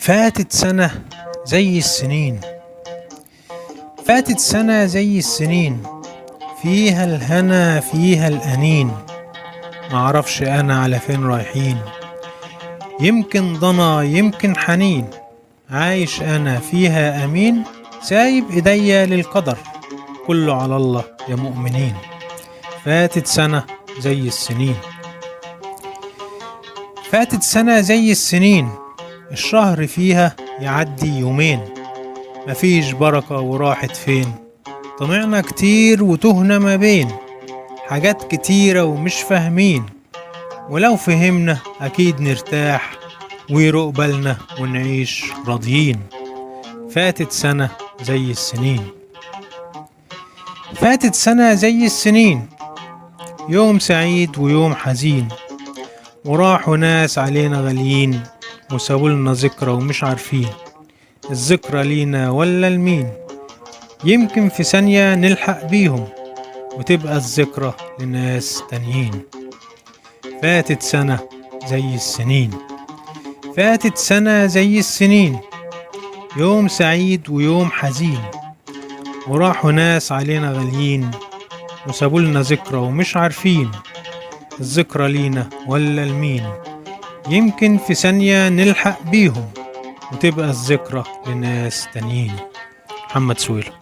فاتت سنة زي السنين، فاتت سنة زي السنين، فيها الهنا فيها الأنين، معرفش أنا على فين رايحين، يمكن ضنا يمكن حنين، عايش أنا فيها أمين، سايب إيديا للقدر، كله على الله يا مؤمنين. فاتت سنة زي السنين، فاتت سنة زي السنين، الشهر فيها يعدي يومين، مفيش بركة وراحت فين، طمعنا كتير وتهنا ما بين حاجات كتيرة ومش فاهمين، ولو فهمنا أكيد نرتاح ويروق بالنا ونعيش راضيين. فاتت سنة زي السنين، فاتت سنة زي السنين، يوم سعيد ويوم حزين، وراحوا ناس علينا غاليين وسابولنا ذكرى ومش عارفين الذكرى لينا ولا لمين، يمكن في ثانية نلحق بيهم وتبقى الذكرى لناس تانيين. فاتت سنة زي السنين، فاتت سنة زي السنين، يوم سعيد ويوم حزين، وراحوا ناس علينا غاليين وسابولنا ذكرى ومش عارفين الذكرى لينا ولا لمين، يمكن في ثانية نلحق بيهم وتبقى الذكرى لناس تانيين. محمد سويلم.